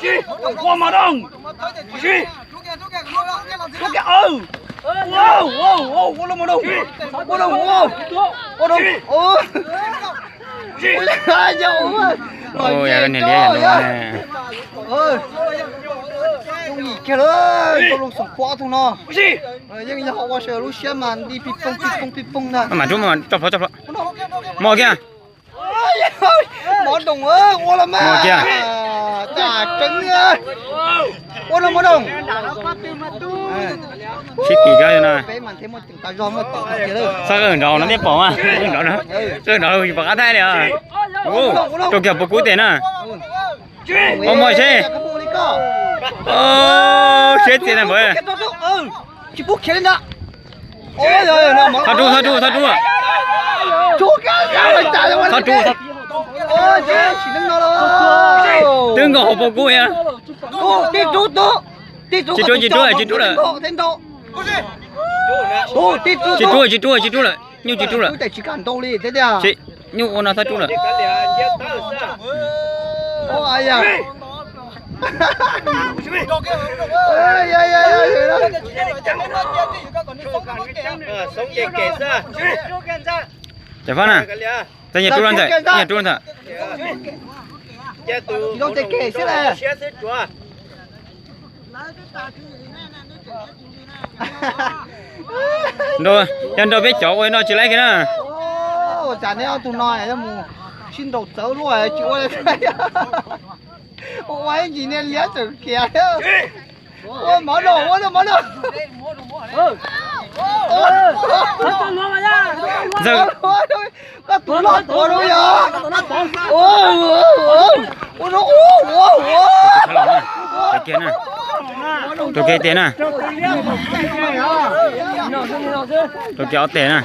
kiag, ua mas doog. Rub kiag, ua los mas doog, ua los, ua doog. Ua li yog ua, niam liab yog zoo yim kiag lawm, tau loo xoom pob tus no. Yeej yog ua sawv lub siab mas nti pij poog pij poog pij poog ntag. Maj mam rub, maj mam tso plhuav, tso plhuav. Mos kiag. Mos doog, ua los mas. Mos kiag. Tseeb, ua los mas doog. Sib kis kab no. Xab qawj nraud no thiaj pom mas, qawj nraud, qawj nraud yus pom qab thaij li. Rau kiag puas kub tes na. Ua mos seb. Siab txias na npawg. Tsis pub khiav li ntag. Txhob rub, txhob rub, txhob rub. Txhob rub, txhob rub. Twb nkaus hauv paus kub. Tsis rub, tsis rub lawm, tsis rub lawm. Tsis rub, tsis rub, tsis rub lawm, nyuj tsis rub lawm. Nyuj ua no txhob rub lawm. Cov fab na, txhob nyiam rub lawm ntxawm, nyiam rub lawm ntxawm. Yog nrau peb cov ua no tsis laib kiag na. Cas neb ob tug no mus sib ntaus txawv luaj tsis ua, ua ib ntsis niag liab txawm khiav. Ua mov noj, ua noj mov noj. Koj tus loj tuav rau yog. Rau kiag tiag na. Rau kiag ob tes na.